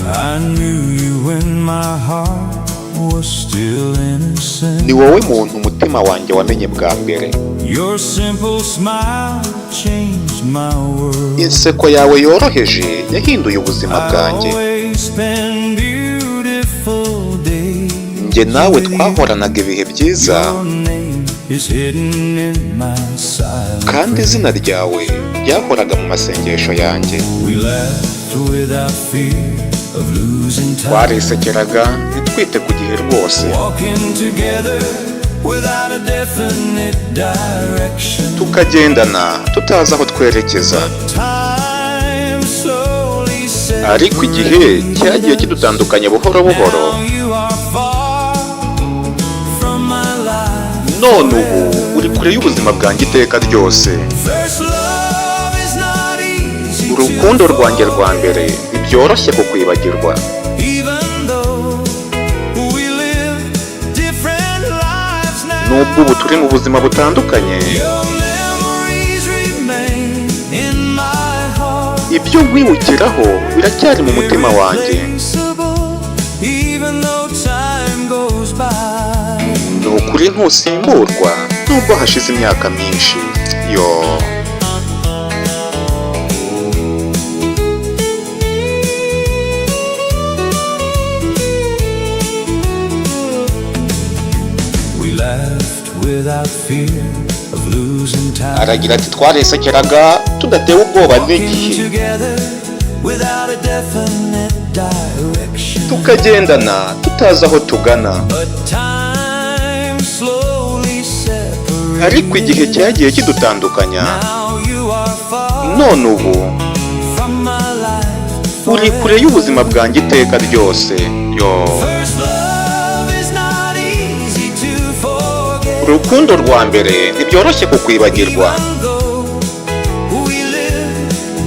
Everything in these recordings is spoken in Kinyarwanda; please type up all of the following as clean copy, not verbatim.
I knew you when my heart was still innocent. Ni wowe muntu umutima wanjye wamenye bwa mbere. Your simple smile changed my world. Inseko yawe yoroheje yahinduye ubuzima I bwanjye. always spend beautiful days Njye nawe with you. twahoranaga ibihe byiza. Your name is hidden in my silent Kandi izina prayer. ryawe ryahoraga mu masengesho yanjye. We laughed without fear of losing time. Twarisekeraga ntitwite ku gihe rwose. Walking together without a definite direction. Tukagendana tutazi aho twerekeza. Time slowly Ariko igihe cyagiye separated us. kidutandukanya buhoro buhoro. Now you are far from my life None ubu uri forever. kure y'ubuzima bwanjye iteka ryose. First love is not easy to Urukundo rwanjye rwa mbere forget. ntibyoroshye kukwibagirwa. Even though we live different lives Nubwo ubu turi mu now, buzima butandukanye, your memories remain in my heart. ibyo nkwibukiraho biracyari mu mutima wanjye. Irreplaceable, even though time goes by. Ni ukuri ntusimburwa nubwo hashize imyaka myinshi yo. We laughed without fear of losing time. Aragira ati: "Twarisekeraga tudatewe ubwoba Walking n'igihe, together without a definite direction. tukagendana tutazi aho tugana." But time slowly Ariko igihe separated cyagiye us. kidutandukanya. Now you are far None ubu from my life uri kure y'ubuzima forever. bwanjye iteka ryose yo. First love is not easy to forget. Urukundo rwa mbere ntibyoroshye kukwibagirwa. Even though we live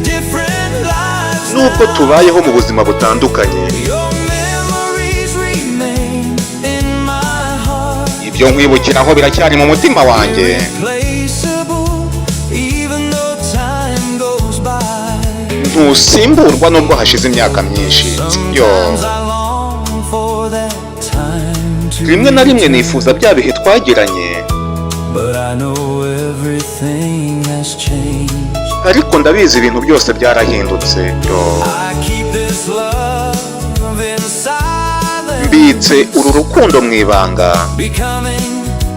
different lives Nubwo now, tubayeho mu buzima butandukanye, your memories remain in my heart. ibyo nkwibukiraho biracyari mu mutima wanjye. Irreplaceable, even though time goes by. Ntusimburwa nubwo hashize imyaka myinshi yo. Sometimes I long for that time to Rimwe na rimwe return. nifuza bya bihe twagiranye. But I know everything has changed. Ariko ndabizi ibintu byose byarahindutse yo. I keep this love in silence, Mbitse uru rukundo mu ibanga. becoming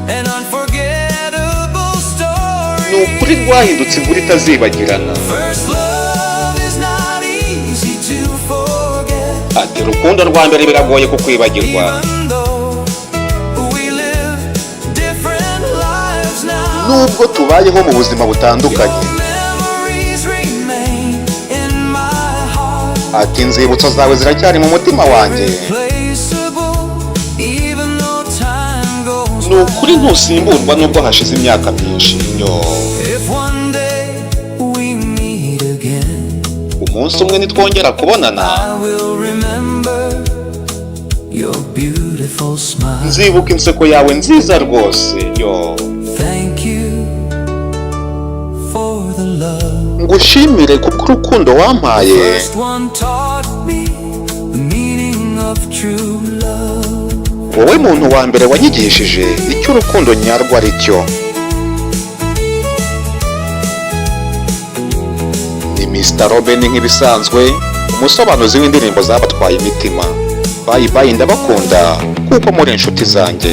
an unforgettable Ni ukuri story. rwahindutse inkuru itazibagirana. First love is not easy to forget, Ati: "Urukundo rwa mbere biragoye kukwibagirwa, even though we live different lives now. nubwo tubayeho mu buzima butandukanye." Your memories remain in my heart. Ati: "Inzibutso zawe ziracyari mu mutima wanjye." Irreplaceable, even though time goes Ni ukuri by. ntusimburwa nubwo hashize imyaka myinshi yo. If one day we meet again, Umunsi umwe nitwongera kubonana, I will remember your beautiful smile. nzibuka inseko yawe nziza rwose yo. Thank you for the love. Ngushimire kubw'urukundo wampaye. First one taught me the meaning of true love. Wowe muntu wa mbere wanyigishije icyo urukundo nyarwo ari cyo. Ni Mr Robin nk'ibisanzwe, umusobanuzi w'indirimbo zabatwaye imitima. Bye bye, ndabakunda kuko muri inshuti zanjye.